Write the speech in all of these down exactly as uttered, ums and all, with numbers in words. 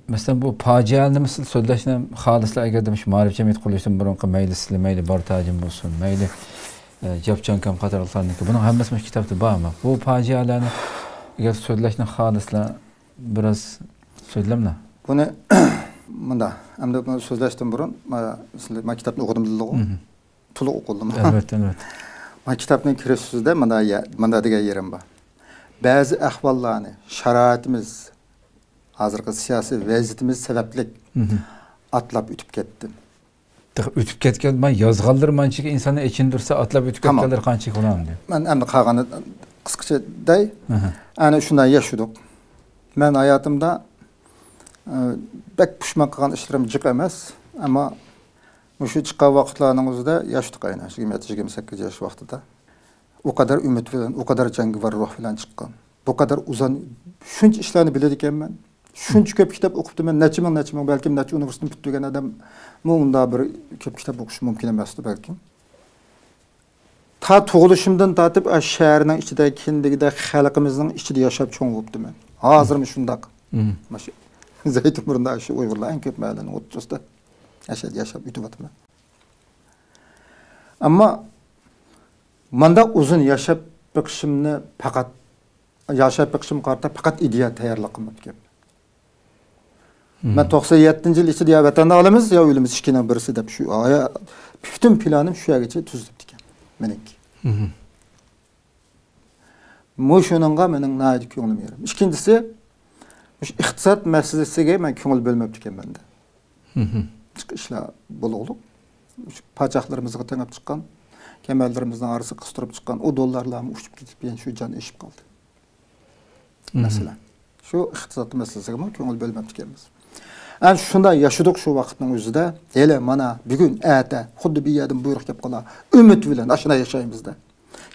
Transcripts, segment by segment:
مەسىلەن، بۇ پاجىئەنى مىسال سۆزلەشنى خالىسىلا، ئەگەردە مۇشۇ مائارىپ جەمئىيەت قۇرۇلۇشىدىن بۇرۇنقى مەيلى سىلى، مەيلى بارتاجىم بولسۇن، مەيلى، ئە، جاپچانكام قاتارلىقلارنىڭكى، بۇنىڭ ھەممىسى مۇشۇ كىتابتا بارمۇ؟ بۇ پاجىئەلەرنى ئەگەر سۆزلەشنى خالىسىلا، بىراز سۆزلەملا. بۇنى مۇنداق، ئەمدى بۇنى سۆزلەشتىن بۇرۇن، ما-، سىلى-، ما كىتابنى ئوقۇدۇم دېدىغۇ؟ مھم. تولۇق ئوقۇدۇم. ئەلۋەتتە، ئەلۋەتتە. ما كىتابنىڭ كىرىش سۆزىدە مۇنداق يە-، مۇنداق دېگەن يېرىم بار. بەزى ئەھۋاللارنى، شارائىتىمىز، ھازىرقى سىياسىي ۋەزىيىتىمىز سەۋەبلىك مھم. ئاتلاپ ئۆتۈپ كەتتىم. تېخى ئۆتۈپ كەتكەن، مەن يازغانلىرىم ئانچىكى ئىنساننى ئېچىندۇرسا، ئاتلاپ ئۆتۈپ تامام. كەتكەنلەر قانچىكى بولامدۇ؟ مەن ئەمدى قالغاننى قىسقىچە دەي. ئەھە. ئەنە شۇنداق ياشىدۇق. مەن ھاياتىمدا، ئە، بەك پۇشمان قىلغان ئىشلىرىم جىق ئەمەس. ئەمما مۇشۇ چىققان ۋاقىتلارنىڭ ئۆزىدە ياشىدۇق ئەينەن. يىگىرمە يەتتە، يىگىرمە سەككىز ياش ۋاقتىدا. ئۇ قەدەر ئۈمىد بىلەن، ئۇ قەدەر جەڭگىۋار روھ بىلەن چىققان. بۇ قەدەر ئۇزۇن، شۇنچە ئىشلارنى بىلىدىكەنمەن. شۇنچە كۆپ كىتاب ئوقۇپتىمەن، نەچچە مىڭ، نەچچە مىڭ، بەلكىم نەچچە ئۇنىۋېرسىتېتنى پۈتتۈرگەن ئادەممۇ ئۇنداق بىر كۆپ كىتاب ئوقۇشى مۇمكىن ئەمەستى بەلكىم. تا تۇغۇلۇشۇمدىن تارتىپ ئاشۇ شەھەرنىڭ ئىچىدە كىندىكىدە خەلقىمىزنىڭ ئىچىدە ياشاپ چوڭ بوپتىمەن. ھازىرمۇ شۇنداق. مم. مانا شۇ زەيتىن بۇرنىدا شۇ ئۇيغۇرلار ئەڭ كۆپ مەھەللىنىڭ ئوتتۇرىسىدا ياشاپ، ياشاپ ئۆتۈۋاتىمەن. ئەمما مانداق ئۇزۇن ياشاپ بېقىشىمنى پەقەت، ياشاپ بېقىشىمغا قارىتا پەقەت ئىدىيە تەييارلىق قىلماپتىكەن. مم. مەن توقسان يەتتىنچى يىل ئىچىدە يا ۋەتەندە قالىمىز، يا ئۆلىمىز، ئىككىنىڭ بىرسى دەپ شۇ، ھايا-، پۈتۈن پىلانىم شۇ يەرگىچە تۈزۈلۈپتىكەن مېنىڭكى. مم. مۇشۇنىڭغا مېنىڭ ناھايىتى كۆڭلۈم يېرىم. ئىككىنچىسى، مۇشۇ ئىقتىساد مەسىلىسىگە مەن كۆڭۈل بۆلمەپتىكەنمەن دە. مم. باشقا ئىشلار بولغۇلۇق. مۇشۇ پاچاقلىرىمىزغا تېڭىپ چىققان، كەمەرلىرىمىزنىڭ ئارىسىغا قىستۇرۇپ چىققان ئۇ دوللارلارمۇ ئۇچۇپ كېتىپ، يەنە شۇ جان ئېشىپ قالدى. مم. مەسىلەن، شۇ ئىقتىساد مەسىلىسىگىمۇ كۆڭۈل بۆلمەپتىكەنمىز. ئەنە شۇنداق ياشىدۇق شۇ ۋاقىتنىڭ ئۆزىدە. ھېلى مانا بۈگۈن، ئەتە خۇددى بىر يەردىن بۇيرۇق كەپ قالار ئۈمىد بىلەن ئاشۇنداق ياشايمىز-دە.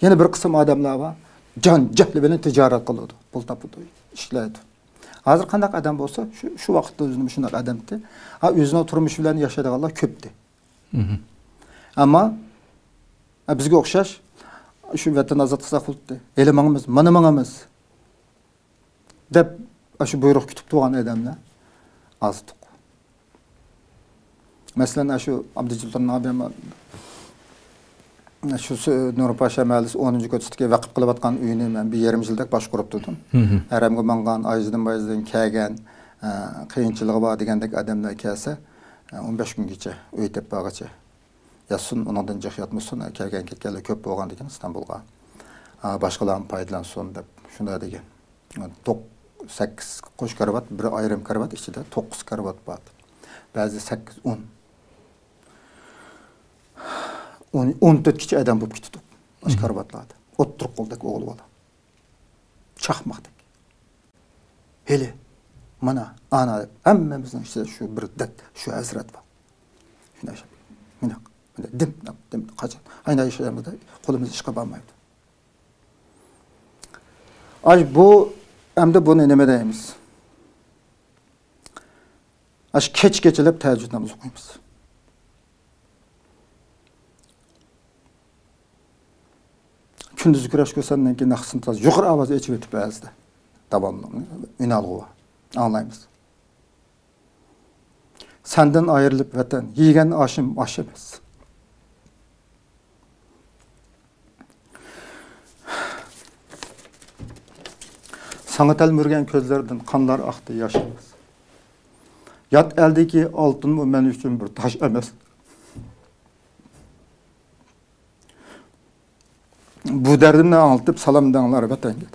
يەنە بىر قىسىم ئادەملەر بار، جان جەھلى بىلەن تىجارەت قىلىدۇ، پۇل تاپىدۇ، ئىشلەيدۇ. ھازىر قانداق ئادەم بولسا، شۇ، شۇ ۋاقىتتا ئۆزىنى مۇشۇنداق ئادەمتى. ھا، ئۆزىنىڭ تۇرمۇشى بىلەن ياشايدىغانلار كۆپتى. مم. ئەمما، ھە، بىزگە ئوخشاش شۇ ۋەتەن ئازاد قىلساق بولاتتى. ھېلى ماڭىمىز، مانا ماڭىمىز دەپ، ئاشۇ بۇيرۇق كۈتۈپ تۇرغان ئادەملەر ئازدۇق. مەسىلەن، ئاشۇ ئابدۇجەببارنىڭ ئابىم، شۇ سۆ-، نۇرپاشا مەھەللىسى ئونىنچى كوچىسىدىكى ۋەقىپ قىلىۋاتقان ئۆينى مەن بىر يېرىم يىلدەك باشقۇرۇپ تۇردۇم. مم. ھەرەمگە ماڭغان، ئايزىدىن بايزىدىن كەلگەن، ئە، قىيىنچىلىقى بار دېگەندەك ئادەملەر كەلسە، ئە، ئون بەش كۈنگىچە ئۆي تېپىپ بارغىچە ياتسۇن، ئۇنىڭدىن جىق ياتمىسۇن، كەلگەن كەتكەنلەر كۆپ بولغاندىكىن ئىستانبۇلغا. ئا، باشقىلارمۇ پايدىلانسۇن دەپ شۇنداق دېگەن. توق-، سەككىز قوش كارىۋات، بىر ئايرىم كارىۋات ئىچىدە توققۇز كارىۋات بار. بەزى سەككىز، ئون. ئون، ئون تۆتكىچە ئادەم بولۇپ كېتىدۇ. ئاشۇ مم. كارىۋاتلاردا. ئوتتۇرا قولدەك ئوغۇل بالا. چاقماقتەك. ھېلى، مانا، ئانا دەپ ھەممىمىزنىڭ ئىچىدە شۇ بىر دەرد، شۇ ھەسرەت بار. شۇنداق، مۇنداق، مۇنداق دىم، دىم، قاچان؟ قايناق ياشايمىز، قولىمىز ئىشقا بارمايدۇ. ئاي، بۇ، ئەمدى بۇنى نېمە دەيمىز؟ ئاشۇ كەچ كېچىلەپ تەھەججۇد نامىزى ئوقۇيمىز. كۈندۈزى كۈرەش كۆرسەمدىن كېيىن ناخشىسىنى تازا يۇقىرى ئاۋازدا ئېچىۋېتىپ ھەزدە. داۋاملىق ئۈنئالغۇ بار. ئاڭلايمىز. سەندىن ئايرىلىپ ۋەتەن، يېگەن ئاشىم ئاش ئەمەس. ساڭا تەلمۈرگەن كۆزلەردىن قانلار ئاقتى ياش ئەمەس. يات ئەلدىكى ئالتۇنمۇ مەن ئۈچۈن بىر تاش ئەمەس. بۇ دەردىمنى ئاڭلىتىپ سالام دەڭلار ۋەتەنگە.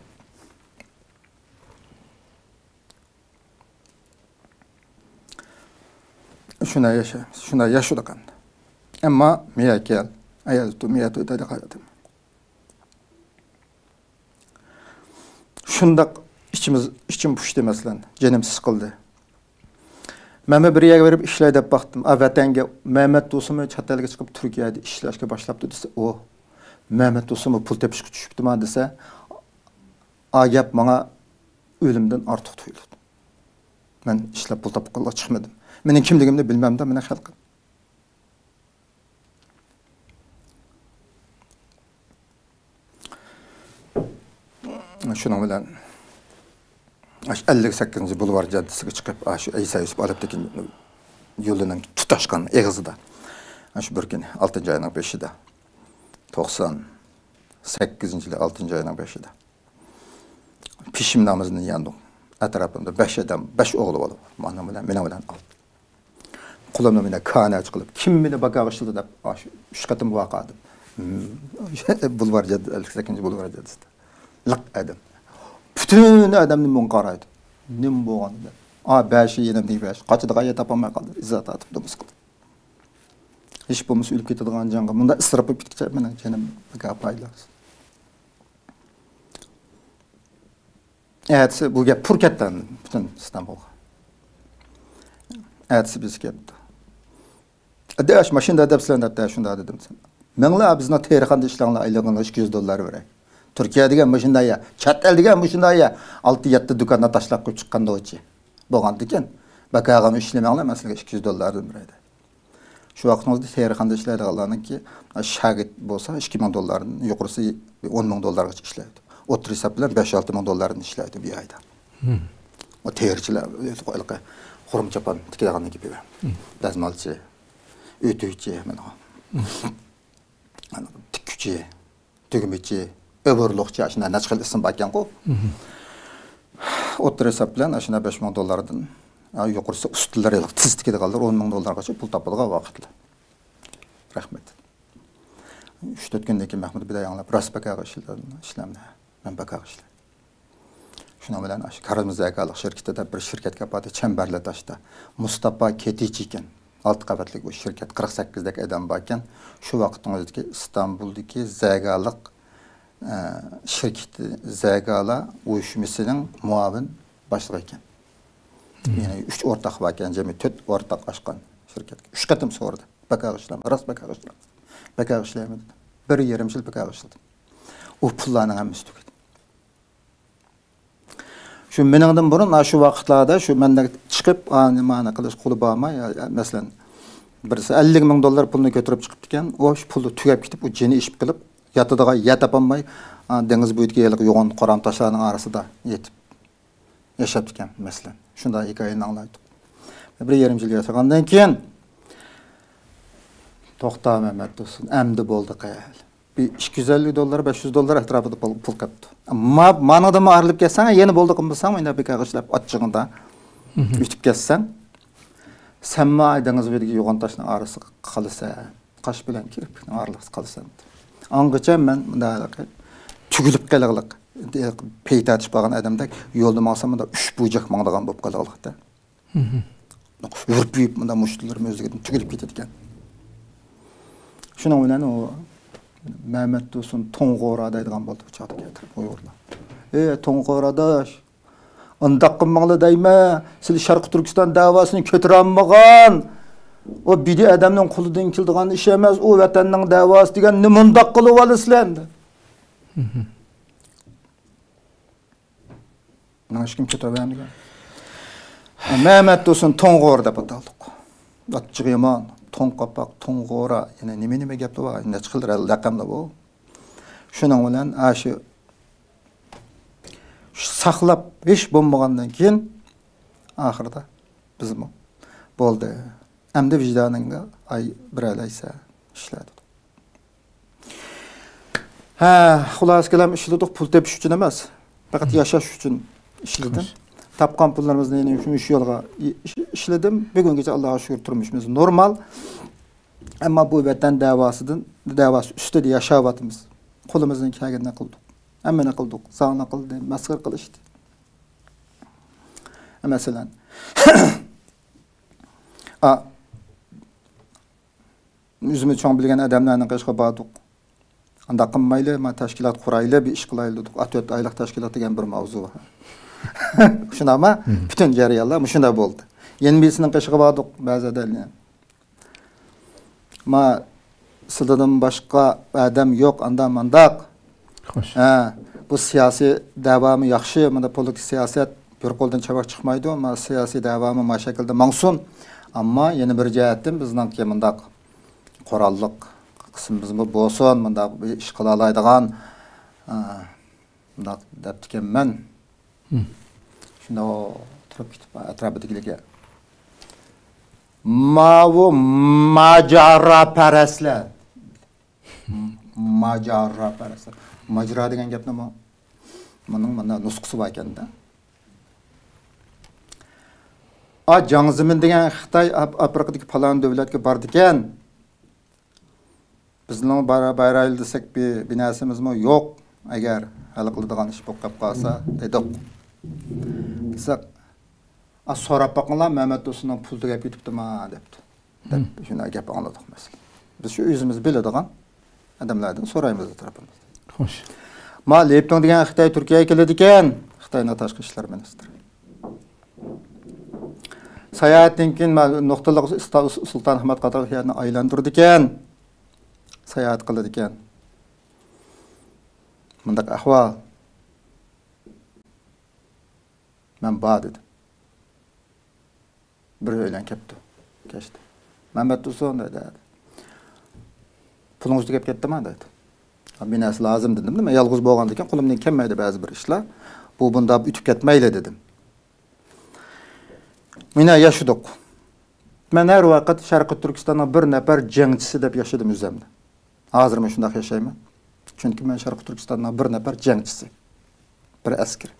شۇنداق ياشايمىز، شۇنداق ياشىدۇق ئەمدى. ئەمما مىيەكەل، ئەيەلتۇ مىيەتۇ دەيدۇ قايتىدىن. شۇنداق ئىچىمىز، ئىچىم پۇشتى مەسىلەن، جېنىم سىقىلدى. مەنمۇ بىر يەرگە بېرىپ ئىشلەي دەپ باقتىم. ئا، ۋەتەنگە، مەمەت دوستۇممۇ چەت ئەلگە چىقىپ تۈركىيەدە ئىشلەشكە باشلاپتۇ دېسە، ئۇ، مەمەت دوستۇممۇ پۇل تېپىشقا چۈشۈپتىما دېسە، ئا گەپ ماڭا ئۆلۈمدىن ئارتۇق تۇيۇلىدۇ. مەن ئىشلەپ پۇل تاپقىلى چىقمىدىم. مېنىڭ كىملىكىمنى بىلمەمدۇ مېنىڭ خەلقىم. شۇنىڭ بىلەن ئاشۇ ئەللىك سەككىزىنچى بۇلۋار جاددىسىگە چىقىپ، ئاشۇ ئەيسا يۈسۈپ ئالپتېكىن يولىنىڭ تۇتاشقان ئېغىزىدا، ئاشۇ بىر كۈنى ئالتىنچى ئاينىڭ بېشىدا، توقسان سەككىزىنچى يىلى ئالتىنچى ئاينىڭ بېشىدا پېشىم نامىزىنى ياندۇق. ئەتراپىمدا بەش ئادەم، بەش ئوغلى بالا بار. مانا بىلەن، مېنىڭ بىلەن ئالتە. قولۇمنى مانا كاناچ قىلىپ، كىم مېنى باكاغا ئىشلىدى دەپ، ئاشۇ ئۈچ قېتىم ۋەقە دېدىم. بۇلۋار جاددىسى، سەككىزىنچى بۇلۋار جاددىسىدا. لىق ئادەم. پۈتۈن ئادەم ماڭا قارايدۇ. نېمە بولغان دەپ. ئا، بەشى يېنىمدىكى بەش. قاچىدىغان يەر تاپالماي قالدى. ئىززەت تارتىپ نومۇس قىلدى. ھېچ بولمىسا ئۆلۈپ كېتىدىغان جانغا مۇنداق ئىسراپ بولۇپ كېتىپچە مېنىڭ جېنىم بىكار پايدىلار. ئەتىسى بۇ گەپ پۇر كەتتى ئاندىن پۈتۈن ئىستانبۇلغا. ئەتىسى بىز كەپتۇ. ئاداش، ماشىنىدا دەپسىلەر دەپتۇ، شۇنداق دېدىم. مېڭىڭلار بىزنىڭ تېرىخانىدا ئىشلەڭلار، ئايلىقىڭلار ئىككى يۈز دوللار بېرەي. تۈركىيە دېگەن مۇشۇنداق يەر، چەت ئەل دېگەن مۇشۇنداق يەر، ئالتە يەتتە دۇكاننى تاشلاپ قويۇپ چىققان نوچى. بولغاندىكىن، بەك ئاغام ئىشلىمەڭلار، مەن سىلەرگە ئىككى يۈز دوللاردىن بېرەي دەپ. شۇ ۋاقتىڭىزدا تېرىخانىدا ئىشلەيدىغانلارنىڭكى شاگىرت بولسا ئىككى مىڭ دوللاردىن، يۇقىرىسى ئون مىڭ دوللارغىچە ئىشلەيدۇ. ئوتتۇرا ھېساب بىلەن بەش-ئالتە مىڭ دوللاردىن ئىشلەيدۇ بىر ئايدا. ئۇ تېرىچىلەر، ھېلىقى خۇرۇم چاپان تىكىدىغاننىڭ گېپى بار. دەزمالچى، ئۆتۈكچى، مانا. تىككۈچى، تۈگمىچى، ئوبۇرلۇقچى، ئاشۇنداق نەچچە خىل ئىسىم باركەنغۇ. ئوتتۇرا ھېساب بىلەن ئاشۇنداق بەش مىڭ دوللاردىن، يۇقىرىسى ئۇستىلار، ھېلىقى تىز تىكىدىغانلار ئون مىڭ دوللارغىچە پۇل تاپىدىغان ۋاقىتلار. رەھمەت. ئۈچ تۆت كۈندىن كېيىن مەھمۇت بىدايى ئاڭلاپ، راست باكاغا ئىشلەمدۇ، ئىشلەمدۇ. مەن باكاغا ئىشلەيمەن. شۇنىڭ بىلەن ئاشۇ كارىزما زەكالىق شىركىتى دەپ بىر شىركەتكە باردى، چەمبەرلى تاشتا. مۇستاپا كېتىچ ئىكەن. ئالتە قەۋەتلىك بۇ شىركەت، قىرىق سەككىزدەك ئادەم باركەن. شۇ ۋاقىتنىڭ ئۆزىدىكى ئىستانبۇلدىكى زەكالىق، ئە، شىركىتى، زەكالىق ئۇيۇشمىسىنىڭ مۇئاۋىن باشلىقى ئىكەن. يەنى ئۈچ ئورتاق باركەن، جەمئىي تۆت ئورتاق ئاچقان شىركەتكە. ئۈچ قېتىم سورىدى. باكاغا ئىشلەڭ، راست باكاغا ئىشلەڭ. باكاغا ئىشلەيمەن دېدىم. بىر يېرىم يىل باكاغا ئىشلىدىم. ئۇ پۇللارنىڭ ھەممىسى تۈگىدى. شۇ مېنىڭدىن بۇرۇن، شۇ ۋاقىتلاردا شۇ مەندەك چىقىپ، ئانى-مانى قىلىش قولى بارماي، مەسىلەن، بىرسى ئەللىك مىڭ دوللار پۇلنى كۆتۈرۈپ چىقىپتىكەن، ئۇ شۇ پۇلى تۈگەپ كېتىپ، ئۇ جېنى ئېشىپ قېلىپ، ياتىدىغان يەر تاپالماي، دېڭىز بويىدىكى ھېلىقى يوغان قورام تاشلارنىڭ ئارىسىدا يېتىپ ياشاپتىكەن، مەسىلەن. شۇنداق ھېكايىنى ئاڭلايتتۇق. بىر يېرىم يىل ياشىغاندىن كېيىن، توختا مەمەت تۇرسۇن، ئەمدى بولدى قېل. بىر ئىككى يۈز ئەللىك دوللار، بەش يۈز دوللار ئەتراپىدا پۇل، پۇل قاپتۇ. ما-، مانىڭدىنمۇ ئايرىلىپ كەتسەڭ، يەنە بولدى قىلمىساڭ، مەندەك بىكارغا ئىشلەپ ئاچچىقىڭدا ئۆتۈپ كەتسەڭ، سەنمۇ ئاي دېڭىز بويىدىكى يوغان تاشنىڭ ئارىسىغا قالىسەن. قاش بىلەن كىرپىكنىڭ ئارىلىقىدا قالىسەن. ئاڭغىچە مەن مۇنداق تۈگۈلۈپ قېلىغلىق، پەي تارتىشىپ قالغان ئادەمدەك يولدا ماڭسام، مۇنداق ئۈچ بۇرجەك ماڭىدىغان بولۇپ قېلىغلىقتا. ھۈرپىيىپ، مۇنداق مۇشتلىرىم ئۆزلۈكىدىن تۈگۈلۈپ كېتىدىكەن. شۇنىڭ بىلەن ئۇ مەمەت تۇرسۇن توڭغورا دەيدىغان بولدى بۇ چاغدا كەلتۈرۈپ ئۇيغۇرلار. ئەي توڭغورا ئاداش، ئۇنداق قىلماڭلار دەيمەن، سىلەر شەرقىي تۈركىستان دەۋاسىنى كۆتۈرەلمىگەن. ئۇ بىدىئە ئادەمنىڭ قولىدىن كېلىدىغان ئىش ئەمەس، ئۇ ۋەتەننىڭ دەۋاسى دېگەن نېمانداق قىلىۋالىسىلەر ئەمدى؟ ماڭا ھېچكىم كۆتۈرۈۋەرمىگەن. مەمەت تۇرسۇن توڭغورا دەپ ئاتالدۇق. ئاچچىقى يامان، توڭ قاپاق، توڭغورا، يەنە نېمە-نېمە گەپلەر بار، نەچچە خىل لەقەملەر بۇ. شۇنىڭ بىلەن ئاشۇ ساقلاپ ھېچ بولمىغاندىن كېيىن، ئاخىرىدا بىزمۇ بولدى. ئەمدى ۋىجدانىڭغا ئاي بېرەلەيسەن، ئىشلە دېدۇق. ھە، خۇلاسە كالام ئىشلىدۇق، پۇل تېپىش ئۈچۈن ئەمەس، پەقەت ياشاش ئۈچۈن ئىشلىدىم. تاپقان پۇللىرىمىزنى يەنە شۇ ئۈچ يولغا ئىش-، ئىشلىدىم. بۈگۈنگىچە ئاللاغا شۈكۈر تۇرمۇشىمىز نورمال. ئەمما بۇ ۋەتەن دەۋاسىدىن، دەۋاسى ئۈستىدە ياشاۋاتىمىز. قولىمىزدىن كەلگىنىنى قىلدۇق. ھەممىنى قىلدۇق. زاڭنى قىلدى، مەسخىرە قىلىشتى. مەسىلەن، ئا، ئۆزىمىز چوڭ بىلگەن ئادەملەرنىڭ قېشىغا باردۇق. ئانداق قىلمايلى، ما تەشكىلات قۇرايلى، بىر ئىش قىلايلى دېدۇق. ئا، تۆت ئايلىق تەشكىلات دېگەن بىر ماۋزۇ بار. شۇنداقما؟ پۈتۈن جەريانلار مۇشۇنداق بولدى. يەنە بىرسىنىڭ قېشىغا باردۇق، بەزى ئادەملەر. ما سىلىدىن باشقا ئادەم يوق، ئاندا مانداق. خوش. ھە، بۇ سىياسىي دەۋامۇ ياخشى، مۇنداق پولىتىك سىياسەت بىر قولدىن چاۋاك چىقمايدۇ. ما سىياسىي دەۋامۇ ما شەكىلدە ماڭسۇن. ئەمما يەنە بىر جەھەتتىن بىزنىڭكى مۇنداق قوراللىق قىسمىمىزمۇ بولسۇن، مۇنداق بىر ئىش قىلالايدىغان، ئە، مۇنداق دەپتىكەنمەن. نو، تۇرۇپ كېتىپ ئەتراپىدىكىلەرگە، ماۋۇ ماجاراپەرەسلەر. ماجاراپەرەسلەر. ماجرا دېگەن گەپنىمۇ، مۇنىڭ مانا نۇسخىسى بار ئىكەن-دە. ئا، جاڭ زېمىن دېگەن خىتاي ئاپ-، ئافرىقىدىكى پالان دۆلەتكە بارىدىكەن. بىزنىڭ بار-، بارايلى دېسەك بىر، بىر نەرسىمىزمۇ يوق. ئەگەر ھەل قىلىدىغان ئىش بولۇپ قېلىپ قالسا دېدۇق. دېسەك، «ئا، سوراپ باقىڭلار، مەمەت تۇرسۇننىڭ پۇلى تۈگەپ كېتىپتىما؟» دەپتۇ. دەپ شۇنداق گەپ ئاڭلىدۇق مەسىلەن. بىز شۇ ئۆزىمىز بىلىدىغان ئادەملەردىن سورايمىز ئەتراپىمىزدا. خوش. ما لېپىڭ دېگەن خىتاي تۈركىيەگە كېلىدىكەن. خىتاينىڭ تاشقى ئىشلار مىنىستىرى. ساياھەتتىن كېيىن ما نۇقتىلىق ئۇستا-، سۇلتان ئەھمەد قاتارلىق يەرنى ئايلاندۇرىدىكەن. ساياھەت قىلىدىكەن. مۇنداق ئەھۋال. مەن بار دېدىم. بىر ئۆيلەن كەپتۇ. كەچتە. مەمەت تۇرسۇن دەيدۇ. پۇلىڭىز تۈگەپ كەتتىما دەيدۇ. بىر نەرسە لازىم دېدىم. مەن يالغۇز بولغاندىكىن قولۇمدىن كەلمەيدۇ بەزى بىر ئىشلار. بۇ بۇنداق ئۆتۈپ كەتمەيلى دېدىم. مانا ياشىدۇق. مەن ھەر ۋاقىت شەرقىي تۈركىستاننىڭ بىر نەپەر جەڭچىسى دەپ ياشىدىم ئۆزۈمنى. ھازىرمۇ شۇنداق ياشايمەن. چۈنكى مەن شەرقىي تۈركىستاننىڭ بىر نەپەر جەڭچىسى. بىر ئەسكىرى.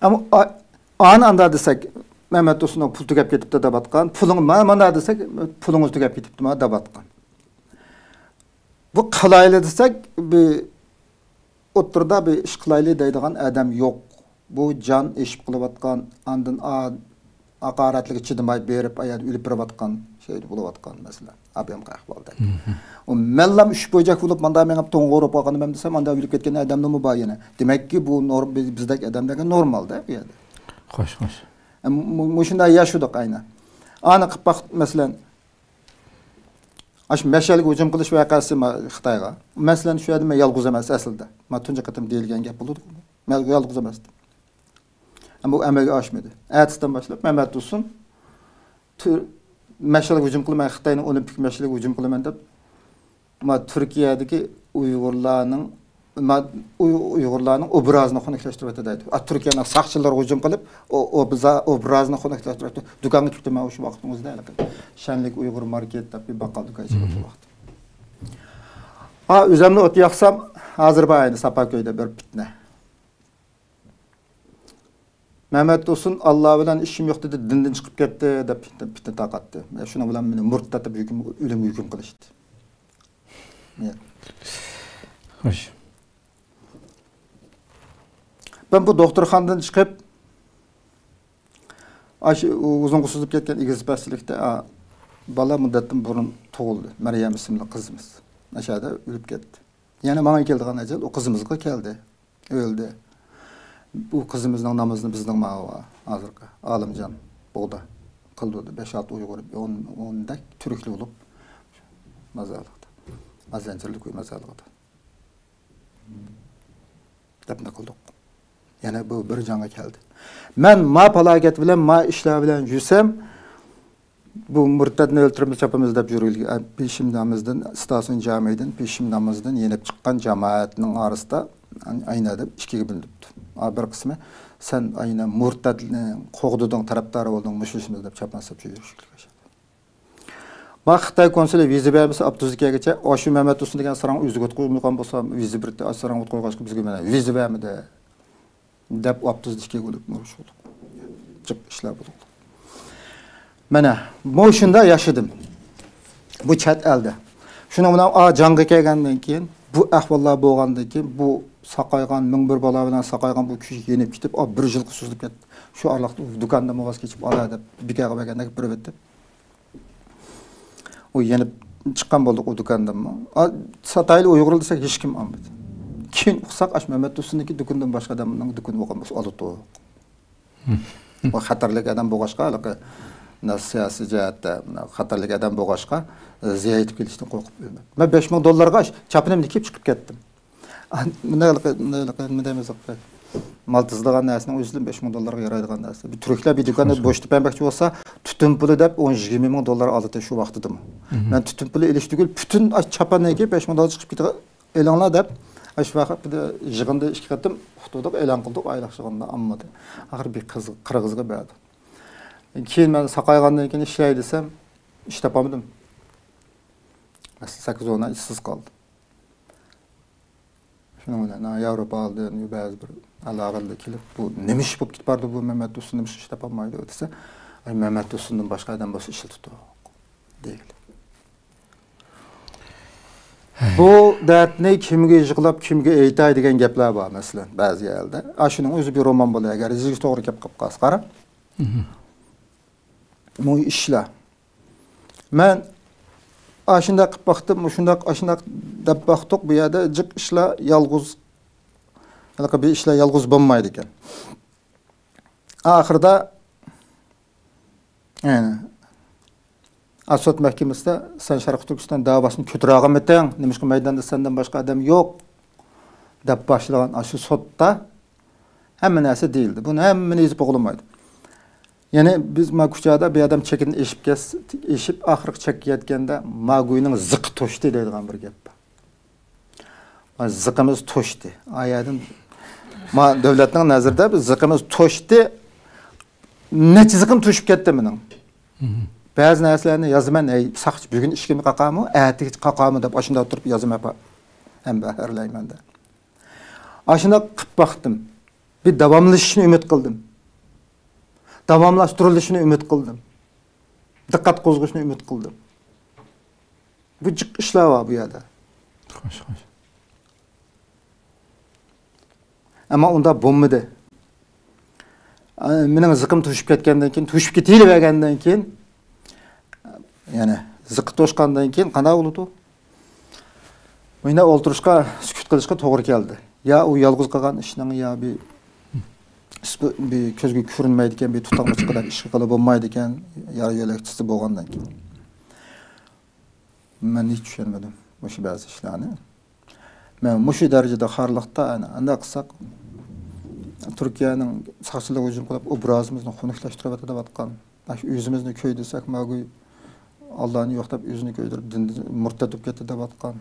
ئەمما ئا-، ئانى ئاندا دېسەك، مەمەت تۇرسۇننىڭ پۇل تۈگەپ كېتىپتۇ دەۋاتقان. پۇلۇڭ، ما-، مانا دېسەك، پۇلىڭىز تۈگەپ كېتىپتۇما دەۋاتقان. بۇ قىلايلى دېسەك، بىر ئوتتۇرىدا بىر ئىش قىلايلى دەيدىغان ئادەم يوق. بۇ جان ئېشىپ قېلىۋاتقان، ئاندىن ئا-، ھاقارەتلىككە چىدىماي بېرىپ، ئايال ئۆلۈپ بېرىۋاتقان، شەھىدى بولۇۋاتقان مەسىلەن. ئابىيامقا ئەھۋالدا. ئۇ مەنلام ئۈچ بويجاك بولۇپ، ماندا مېڭىپ توڭغۇ ئۇرۇپ قالغىنىم دېسەم، ئاندا ئۆلۈپ كەتكەن ئادەمنىمۇ بار يەنە. دېمەككى، بۇ نور-، بىز-، بىزدەك ئادەملەرگە نورمالدا بۇ يەردە. خوش، خوش. ئە، مۇ-، مۇشۇنداق ياشىدۇق ئەينەن. ئانى قىلىپ باق، مەسىلەن، ئاشۇ مەشئەلگە ھۇجۇم قىلىش ۋەقەسى ما-، خىتايغا. مەسىلەن، شۇ يەردە مەن يالغۇز ئەمەس ئەسلىدە. ما تۇنجى قېتىم دېيىلگەن گەپ بولىدۇ. مەن يالغۇز ئەمەستىم. ئەمما بۇ ئەمەلگە ئاشمىدى. ئەتىسىدىن باشلاپ مەمەت تۇرسۇن تۈر-، مەشئەلگە ھۇجۇم قىلىمەن، خىتاينىڭ ئولىمپىك مەشئەلىگە ھۇجۇم قىلىمەن دەپ، ما تۈركىيەدىكى ئۇيغۇرلارنىڭ، ما ئۇي-، ئۇيغۇرلارنىڭ ئوبرازىنى خۇنۈكلەشتۈرۈۋەتتى دەيدۇ. ئا، تۈركىيەنىڭ ساقچىلىرىغا ھۇجۇم قىلىپ، ئۇ ئوبزا-، ئوبرازىنى خۇنۈكلەشتۈرۈۋەتتى. دۇكانغا كېلىپتىمەن شۇ ۋاقىتنىڭ ئۆزىدە ھېلىقى شەنلىك ئۇيغۇر ماركېت دەپ بىر باققال دۇكان ئېچىلغان ۋاقىت. ئا، ئۆزۈمنى ئوت ياقسام، ھازىر بار ئەينى ساپاكۆيدە بىر پىتنە. مەمەت تۇرسۇن، «ئاللا بىلەن ئىشىم يوق» دېدى، دىندىن چىقىپ كەتتى دەپ پىتنە، پىتنە تارقاتتى. شۇنىڭ بىلەن مېنى مۇرتەت دەپ ھۆكۈم، ئۆلۈمگە ھۆكۈم قىلىشتى. خوش. مەن بۇ دوختۇرخانىدىن چىقىپ، ئاشۇ ئۇزۇنغا سوزۇلۇپ كەتكەن ئېگىز پەسلىكتە، ئا، بالا مۇددەتتىن بۇرۇن تۇغۇلدى. مەريەم ئىسىملىك قىزىمىز. ئاشۇ يەردە ئۆلۈپ كەتتى. يەنە ماڭا كېلىدىغان ئەجەل ئۇ قىزىمىزغا كەلدى. ئۆلدى. بۇ قىزىمىزنىڭ نامىزىنى بىزنىڭ ماۋۇ ھازىرقى ئالىمجان بۇغدا قىلدۇردى. بەش-ئالتە ئۇيغۇر، ئون، ئوندەك تۈركلۈك بولۇپ مازارلىقتا. ئازەنچىرلىك ئۆي مازارلىقىدا. دەپنە قىلدۇق. يەنە بۇ بىر جانغا كەلدى. مەن ما پالاكەت بىلەن، ما ئىشلار بىلەن يۈرسەم، بۇ مۇرتەتنى ئۆلتۈرىمىز، چاپىمىز دەپ يۈرگىلى، پېشىم نامىزىدىن، ئىستاسىيون جامىدىن، پېشىم نامىزىدىن يېنىپ چىققان جامائەتنىڭ ئارىسىدا ئاينە دەپ ئىككىگە بۆلۈنۈپتۇ. ئا، بىر قىسمى، «سەن ئاينە مۇرتەتنى قوغدىدىڭ، تەرەپدارى بولدۇڭ، مۇشۇ ئىشىمىز» دەپ چاپماس دەپ يۈرۈشكىلى باشلىدى. ما خىتاي كونسۇلى ۋىزا بەرمىسە، ئاپتوبۇسقا كەلگىچە، ئاشۇ مەمەت تۇرسۇن دېگەن ساراڭ ئۆزىگە ئوت قويمىغان بولسا، ۋىزا بىر ساراڭ ئوت قويغاچقا بىزگە مانا ۋىزا بەرمىدى. دەپ ئاپتوبۇستا ئىككى كۈنلۈك ئۇرۇش بولدۇق. جىق ئىشلار بولدۇق. مانا، مۇشۇنداق ياشىدىم. بۇ چەت ئەلدە. شۇنىڭ بىلەن، ئا، جاڭغا كەلگەندىن كېيىن، بۇ ئەھۋاللار بولغاندىن كېيىن، بۇ ساقايغان، مىڭ بىر بالا بىلەن ساقايغان بۇ كۈچ يېنىپ كېتىپ، ئا، بىر يىلغا سوزۇلۇپ كەتتى. شۇ ئارىلىقتا دۇكاندىن ۋاز كېچىپ ئالاي دەپ، بىكارغا بەرگەندەك بېرىۋەتتىم. ئۇ يېنىپ چىققان بولدۇق ئۇ دۇكاندىنمۇ. ئا، ساتايلى ئۇيغۇرلار دېسەك، ھېچكىم ئالمىدى. كېيىن ئۇقساق، ئاشۇ مەمەت تۇرسۇننىڭكى دۇكىنىدىن باشقا ئادەمنىڭ دۇكىنى بولغان بولسا ئالىدۇ. ئۇ خەتەرلىك ئادەم بولغاچقا، ھېلىقى، مۇنداق سىياسىي جەھەتتە، مۇنداق خەتەرلىك ئادەم بولغاچقا، زىيان يېتىپ كېلىشتىن قورقۇپ ئۆلمەيدۇ. مەن بەش مىڭ دوللارغا چاپىنىمنى كىيىپ چىقىپ كەتتىم. مۇنداق، مۇنداق، مۇنداق دەيمىز، مال تىزىدىغان نەرسىنىڭ ئۆزىدىن بەش مىڭ دوللارغا يارايدىغان نەرسە. بىر تۈركلەر بىر دۇكاننى بوشىتىپ بەرمەكچى بولسا، تۈتۈن پۇلى دەپ ئون يىگىرمە مىڭ دوللار ئالاتتى شۇ ۋاقتىدىمۇ. مەن تۈتۈن پۇلى ئېلىش تۈگۈل، پۈتۈن چاپاننى كىيىپ، بەش مىڭ دوللار چىقىپ كېتىدىغان ئېلىڭلار دەپ، ئاشۇ ۋاقىت بىر يىغىندا ئىككى قېتىم ئۇقتۇردۇق، ئېلان قىلدۇق، ئايلىق يىغىندا ئاممىدا. ئاخىرى بىر قىز-، قىرغىزغا بەردۇق. كېيىن مەن ساقايغاندىن كېيىن ئىشلەي دېسەم، ئىش تاپالمىدىم. مەسىلەن، سەككىز ئون ئاي ئىشسىز قالدىم. شۇنىڭ بىلەن، ھە، ياۋروپادىن بەزى بىر ئالاقىدىن كېلىپ، بۇ نېمە ئىش بولۇپ كېتىپ بارىدۇ بۇ مەمەت تۇرسۇن، نېمە ئىش تاپالمايدۇ دېسە، ئاي، مەمەت تۇرسۇندىن باشقا ئادەم بولسا ئىشلىتىدۇق دېگىلى. بۇ دەردنى كىمگە يىغلاپ، كىمگە ئېيتاي دېگەن گەپلەر بار، مەسىلەن، بەزى يەردە. ئا، شۇنىڭ ئۆزى بىر رومان بولار، ئەگەر يېزىشكە توغرا كەپ قالسا، قارا. مۇ ئىشلار. مەن ئاشۇنداق قىلىپ باقتىم، مۇشۇنداق، ئاشۇنداق دەپ باقتۇق، بۇ يەردە جىق ئىشلار يالغۇز، ھېلىقى بىر ئىشلار يالغۇز بولمايدىكەن. ئاخىرىدا، يەنى، ئا، سوت مەھكىمىسىدە سەن شەرقىي تۈركىستان دەۋاسىنى كۆتۈرەلمىدىڭ، نېمىشقا مەيداندا سەندىن باشقا ئادەم يوق دەپ باشلىغان ئاشۇ سوتتا ھەممە نەرسە دېيىلدى. بۇنى ھەممىنى يېزىپ بولغىلىمايدۇ. يەنى بىز ما كۇچادا بىر ئادەم چېكىدىن ئېشىپ كەتسە، ئېشىپ ئاخىرقى چەككە يەتكەندە، ما گۇينىڭ زىقى توشتى دەيدىغان بىر گەپ بار. ما زىقىمىز توشتى. ئا يەردىن ما دۆلەتنىڭ نەزىرىدە بىز زىقىمىز توشتى. نەچچە زىقىم توشۇپ كەتتى مېنىڭ. بەزى نەرسىلەرنى يازىمەن، ھەي، ساقچى، بۈگۈن ئىشىكىمنى قاقامۇ، ئەتىگە قاقامۇ دەپ ئاشۇنداق تۇرۇپ يازىمەن، ھەم بەھرىلەيمەن دەپ. ئاشۇنداق قىلىپ باقتىم. بىر داۋاملىشىشىنى ئۈمىد قىلدىم. داۋاملاشتۇرۇلۇشىنى ئۈمىد قىلدىم. دىققەت قوزغىشىنى ئۈمىد قىلدىم. بۇ جىق ئىشلار بار بۇ يەردە. خوش، خوش. ئەمما ئۇنداق بولمىدى. ئە، مېنىڭ زىقىم توشۇپ كەتكەندىن كېيىن، توشۇپ كېتىۋەرگەندىن كېيىن، يەنى زىقى توشقاندىن كېيىن قانداق بولىدۇ؟ مۇنداق ئولتۇرۇشقا، سۈكۈت قىلىشقا توغرا كەلدى. يا ئۇ يالغۇز قىلغان ئىشنىڭ، يا بىر، بىر كۆزگە كۆرۈنمەيدىكەن، بىر تۇتاق مۇچۇق قىلىپ ئىش قىلغىلى بولمايدىكەن، يا يۆلەكچىسى بولغاندىن كېيىن. مەن ھېچ چۈشەنمىدىم مۇشۇ بەزى ئىشلارنى. مەن مۇشۇ دەرىجىدە خارلىقتا، ئەنە، ئانداق قىلساق، تۈركىيەنىڭ ساقچىلىرى ھۇجۇم قىلىپ، ئوبرازىمىزنى خۇنۈكلەشتۈرۈۋەتتى دەۋاتقان. ئاشۇ ئۆزىمىزنى كۆيدۈرسەك، ماگۇي ئاللانى يوق دەپ ئۆزىنى كۆيدۈرۈپ، دىندىن مۇرتەت بولۇپ كەتتى دەۋاتقان.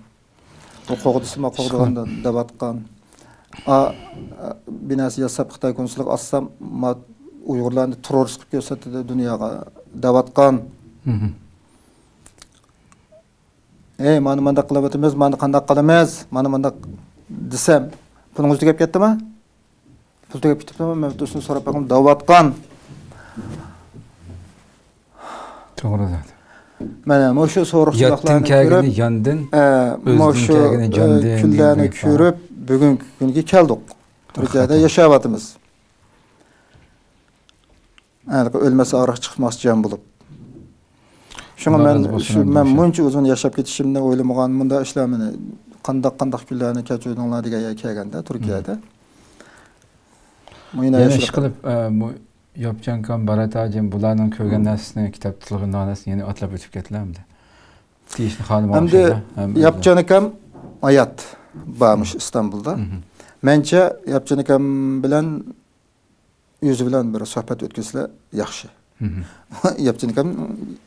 بۇ قوغدىسىما قوغدىغان دەۋاتقان. ئا، بىناسى ياساپ خىتاي كونسۇلىغا ئاتسام، ما ئۇيغۇرلارنى تېررورىست قىلىپ كۆرسەتتى دۇنياغا دەۋاتقان. ئەي، مانا مانداق قىلىۋاتىمىز، مانا قانداق قىلىمىز، مانا مانداق دېسەم، پۇلىڭىز تۈگەپ كەتتىما؟ پۇل تۈگەپ كېتىپتىما؟ مەن ئۇنى سوراپ باققىن دەۋاتقان. توغرا زادى. مانا مۇشۇ سورۇقچىلىقلارنى كۆرۈپ، ياندىن، ئە، ئۆزدىن مۇشۇ، كەلگىنى ئە، جاندىن كۈنلەرنى دېگەن گەپ بار. كۆرۈپ، بۈگۈنكى كۈنگە كەلدۇق. تۈركىيەدە ياشاۋاتىمىز. ھېلىقى ئۆلمەس ئاغرىق، چىقماس جان بولۇپ. شۇڭا مەن شۇ، مەن مۇنچە ئۇزۇن ياشاپ كېتىشىمنى ئويلىمىغان، مۇنداق ئىشلار مېنى قانداق، قانداق كۈنلەرنى كەچۈردۈڭلار دېگەن يەرگە كەلگەندە، تۈركىيەدە. مۇ يەنە ئىش قىلىپ، ئە، مۇ ياپچانكام، بارات ھاجىم بۇلارنىڭ كۆرگەن نەرسىسىنى، كىتابتا تىلغا ئالغان نەرسىسىنى يەنە ئاتلاپ ئۆتۈپ كەتتىلەر ئەمدى. دېيىشنى خالىمىغان ئەمدى شەيلەر. ياپچانكام ھايات بارمىش ئىستانبۇلدا. مەنچە ياپچانكام بىلەن ئۆزى بىلەن بىر سۆھبەت ئۆتكۈزسىلە ياخشى. ياپچانكام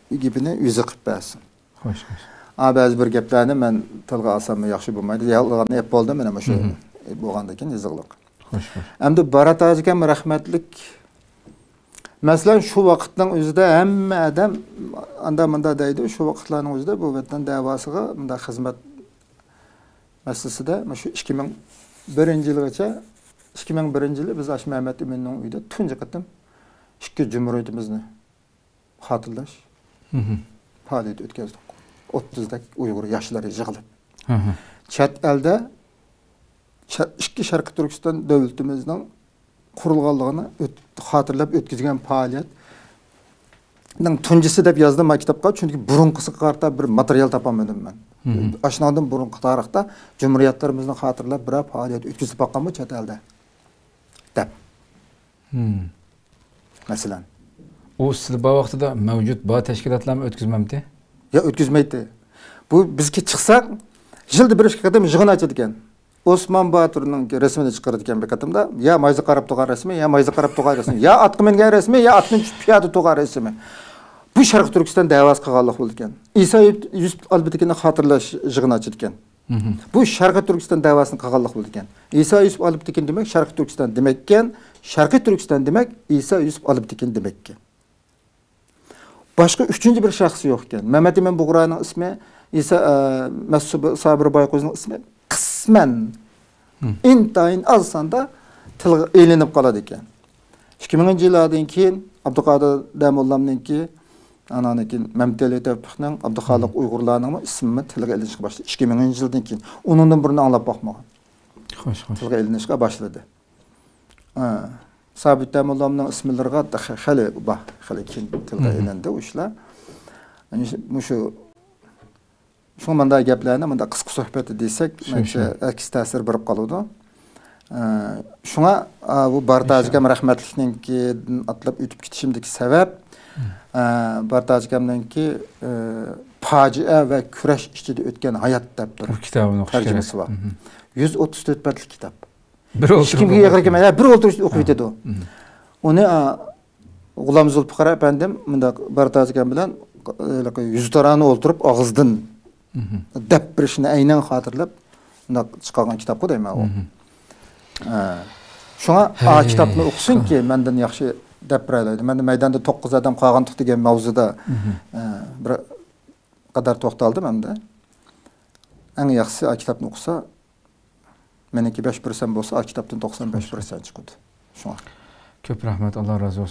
گېپىنى ئۆزى قىلىپ بەرسۇن. خوش، خوش. ئا، بەزى بىر گەپلەرنى مەن تىلغا ئالساممۇ ياخشى بولمايدۇ. يالغاننى ئەپ بولدى، مانا مۇشۇ بولغاندىن كېيىن يېزىقلىق. خوش، خوش. ئەمدى بارات ھاجىكەم رەھمەتلىك. مەسىلەن، شۇ ۋاقىتنىڭ ئۆزىدە ھەممە ئادەم ئاندا مۇندا دەيدۇ، شۇ ۋاقىتلارنىڭ ئۆزىدە بۇ ۋەتەن دەۋاسىغا مۇنداق خىزمەت مەسىلىسىدە، مۇشۇ ئىككى مىڭ بىرىنچى يىلغىچە، ئىككى مىڭ بىرىنچى يىلى بىز ئاشۇ مەمەت ئىمىننىڭ ئۆيىدە تۇنجى قېتىم ئىككى جۇمھۇرىيىتىمىزنى خاتىرىلەش پائالىيىتى ئۆتكۈزدۇق. ئوتتۇزدەك ئۇيغۇر ياشلىرى يىغىلىپ. چەت ئەلدە شە-، ئىككى شەرقىي تۈركىستان دۆلىتىمىزنىڭ قۇرۇلغانلىقىنى ئۆت-، خاتىرىلەپ ئۆتكۈزگەن پائالىيەتنىڭ تۇنجىسى دەپ يازدىم مەن كىتابقا، چۈنكى بۇرۇنقىسىغا قارىتا بىر ماتېرىيال تاپالمىدىم مەن. ئاشۇنىڭدىن بۇرۇنقى تارىختا جۇمھۇرىيەتلىرىمىزنى خاتىرىلەپ بىرەر پائالىيەت ئۆتكۈزۈپ باققانمۇ چەت ئەلدە؟ دەپ. مەسىلەن. ئۇ سىلى بار ۋاقتىدا مەۋجۇت بار تەشكىلاتلارمۇ ئۆتكۈزمەمتى؟ يا، ئۆتكۈزمەيتتى. بۇ بىزكى چىقساق، يىلدا بىر ئىككى قېتىم يىغىن ئاچىدىكەن. ئوسمان باتۇرنىڭ رەسىمىنى چىقىرىدىكەن بىر قېتىمدا، يا مايزا قاراپ تۇرغان رەسىمى، يا مايزا قاراپ تۇرغان رەسىمى، يا ئاتقا مىنگەن رەسىمى، يا ئاتتىن چۈشۈپ پىيادە تۇرغان رەسىمى. بۇ شەرقىي تۈركىستان دەۋاسى قىلغانلىق بولىدىكەن. ئىسا يۈسۈپ ئالبىتىكىنى خاتىرىلەش يىغىنى ئاچىدىكەن. بۇ شەرقىي تۈركىستان دەۋاسىنى قىلغانلىق بولىدىكەن. ئىسا يۈسۈپ ئالپتېكىن دېمەك شەرقىي تۈركىستان دېمەككەن، شەرقىي تۈركىستان دېمەك ئىسا يۈسۈپ ئالپتېكىن دېمەككەن. باشقا ئۈچىنچى بىر شەخس يوق ئىكەن. مەمەت ئىمىن بۇغرانىڭ ئىسمى، ئىسا، ئە، مەسۇب سابىر بايقۇزنىڭ ئىسمى قىسمەن، ئىنتايىن ئاز ساندا تىلغا ئېلىنىپ قالىدىكەن. ئىككى مىڭىنچى يىللاردىن كېيىن ئابدۇقادىر دەموللامنىڭكى، ئانان كېيىن مەمتىلى تەۋپىقنىڭ، ئابدۇخالىق ئۇيغۇرلارنىڭمۇ ئىسمى تىلغا ئېلىنىشقا باشلىدى. ئىككى مىڭىنچى يىلدىن كېيىن. ئۇنىڭدىن بۇرۇن ئاڭلاپ باقمىغان. خوش، خوش. تىلغا ئېلىنىشقا باشلىدى. ھە. سابىت دەموللامنىڭ ئىسىملىرىغا خېلى بار، خېلى كېيىن تىلغا ئېلىندى ئۇ ئىشلار. مۇشۇ، شۇڭا مۇنداق گەپلەرنى مۇنداق قىسقا سۆھبەتتە دېسەك، مەنچە ئەكس تەسىر بېرىپ قالىدۇ. ئە، شۇڭا، ئا، بۇ بارتاج ئاكام رەھمەتلىكنىڭكىدىن ئاتلاپ ئۆتۈپ كېتىشىمدىكى سەۋەب، ئە، بارتاج ئاكامنىڭكى، ئە، پاجىئە ۋە كۈرەش ئىچىدە ئۆتكەن ھايات دەپ بىر بۇ كىتابىنى ئوقۇش تەرجىمىسى بار. يۈز ئوتتۇز تۆت بەتلىك كىتاب. بىر ھېچكىمگە ئېغىر كەلمەيدۇ. ھە، بىر ئولتۇرۇشتا ئوقۇپ يېتىدۇ. ئۇنى، ئا، غۇلام زۇلپىقار ئەپەندىم مۇنداق بارتاج ئاكام بىلەن، ھېلىقى يۈزتارانە ئولتۇرۇپ ئاغزىدىن دەپ بېرىشنى ئەينەن خاتىرىلەپ مۇنداق چىقارغان كىتابقۇ دەيمەن ئۇ. ھە. شۇڭا ئا كىتابنى ئوقۇسۇنكى مەندىن ياخشى دەپ بېرەلەيدۇ. مەندە مەيداندا توققۇز ئادەم قالغانتۇق دېگەن ماۋزۇدا، ئە، بىر قەدەر توختالدىم ئەمدى. ئەڭ ياخشىسى ئا كىتابنى ئوقۇسا، مېنىڭكى بەش پىرسەنت بولسا، ئا كىتابتىن توقسان بەش پىرسەنت چىقىدۇ. شۇڭا. كۆپ رەھمەت، ئاللا رازى بولسۇن.